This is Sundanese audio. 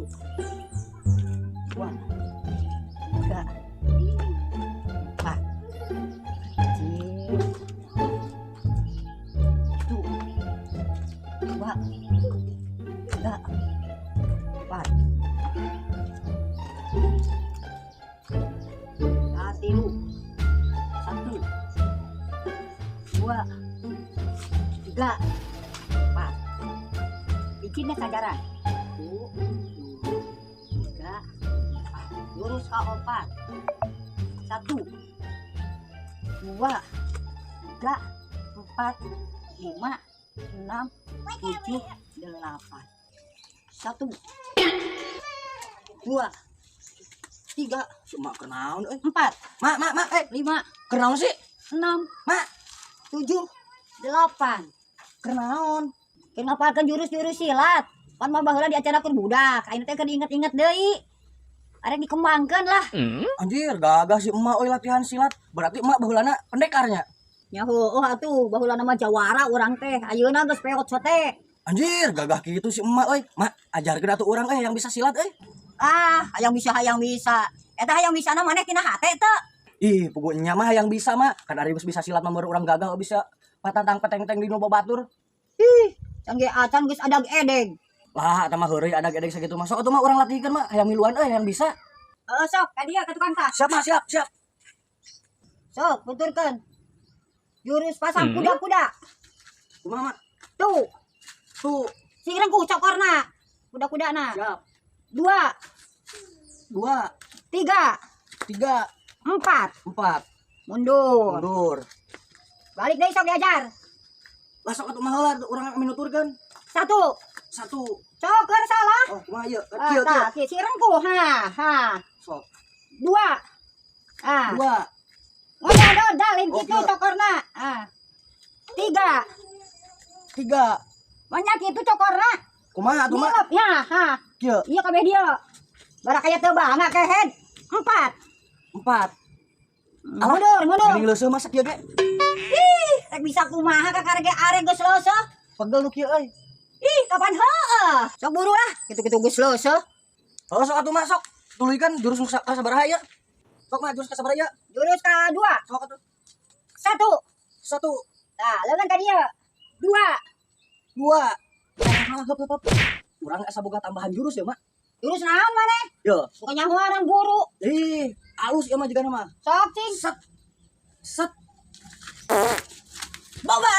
Satu, dua, tiga, empat. Cing. Satu, dua, tiga, empat. Katilu. Satu, dua, tiga, empat. Izinnya sajaran. Satu, dua, tiga, empat. Jurus kaopat. Satu, dua, tiga, empat, lima, enam, tujuh, delapan. Satu, dua, tiga, Si emak keur naon euy? Empat, Mak, mak, mak, eh, lima, keur naon sih? Enam, Mak, tujuh, delapan. Keur naon? Keur ngapalkeun jurus-jurus silat. Pan mah baheula diajarkeun budak. Ayeuna teh keur diinget-inget deui. Arek dikembangkeun lah. Anjir, gagah si emak euy latihan silat. Berarti emak baheulana pendekarnya. Ya heueuh atuh, baheula mah jawara urang teh. Ayeuna geus peot sote. Anjir, gagah kitu si emak euy. Mak, ajarkeun atuh urang euy yang bisa silat euy. Ah, hayang bisa, hayang bisa. Eta hayang bisa na maneh tina hate teu? Ih, pokoknya mah yang bisa, mak. Kan ari geus bisa silat mah baru urang gagah bisa patantang peteng-teng di nu batur. Ih, can ge acan geus adag edeg. Lah, eta mah heureuy adag edeg sakitu mah. Sok atuh mah urang latihkeun, mak, hayang miluan euy yang bisa. Heeh, sok ka dieu ka tukang tas. Siap, mak, siap, siap. Sok, tuturkeun. Jurus pasang kuda-kuda. Kumaha, mak? Tuh, Tuh, sing rengkuh cokorna. Kuda-kudana. Siap. Dua, Dua, tiga, tiga, empat. Empat. Mundur. Mundur. Balik deui, sok diajar. Lah, sok atuh mah heula urang minuturkeun. Satu. Satu. Coker salah. Oh, kumaha ieu? Ah, Kieu, kieu. tah, kieu si rengkuh. Ha, ha. Sok. Dua. Ah. Dua. Ngono dalin Oh, kitu kieu. Cokorna. Ah. Tiga. Tiga. Banyak itu cokorna. Kumaha atuh, mak? Nilep ya, ha. Kieu. Iya kabeh dia. Bara kaya teu bangga kehed. Empat. Empat. Alah, Mundur, mundur. geuning leuseuh masa kieu ge. Ih, rek bisa kumaha ka karege arek geus leuseuh. Pegel nu kieu euy. Ih, kapan heueuh? Sok buru ah, kitu-kitu geus leuseuh. Oh, sok atuh mak, sok. Tuluykeun jurus nu ka sabaraha ieu? Sok, mak, jurus ka sabaraha ieu? Jurus ka-dua. Sok atuh. Satu. Satu, Tah, leungeun ka dieu. Dua. Dua. Ah, heup, heup, heup. Urang asa boga tambahan jurus ya, mak. Jurus naon maneh? Yo. Bukan nyahoan guru. Ih, alus ieu mah jigana mah. Sok cing. Set. Set. Boga.